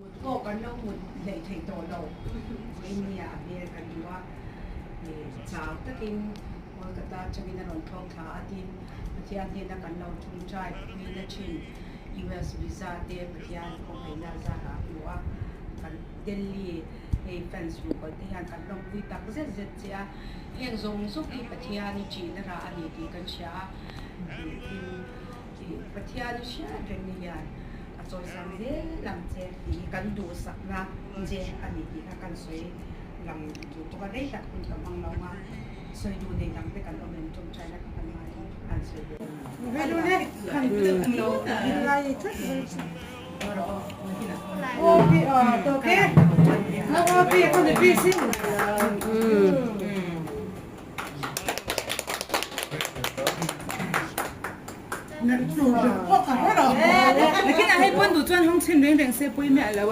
Mut pawh kan lo mut hleih theih tawh lo. Vawinia a hmel kan duh a, chau takin Kolkata atangin a rawn thlawk thla a tin Pathian hnena kan lo tawngtai puina thin US visa te Pathian kawnghaihna zarah a hmu a, kan Delhi hei fans ruhkawl te hian kan lawmpui tak zet zet che a, heng zawng zawng hi Pathian i ṭihna rah a ni tih kan hria a, tin Pathian i hriat reng ni hian a chawisang zel ang che tih hi kan duhsakna che a ni tih kha kan sawi lang duh bawk a, rei tak hun ka hmang lo a, sawi duh nei dang te kan awm em tawngtaina ka hman ngaiin an sawi ve.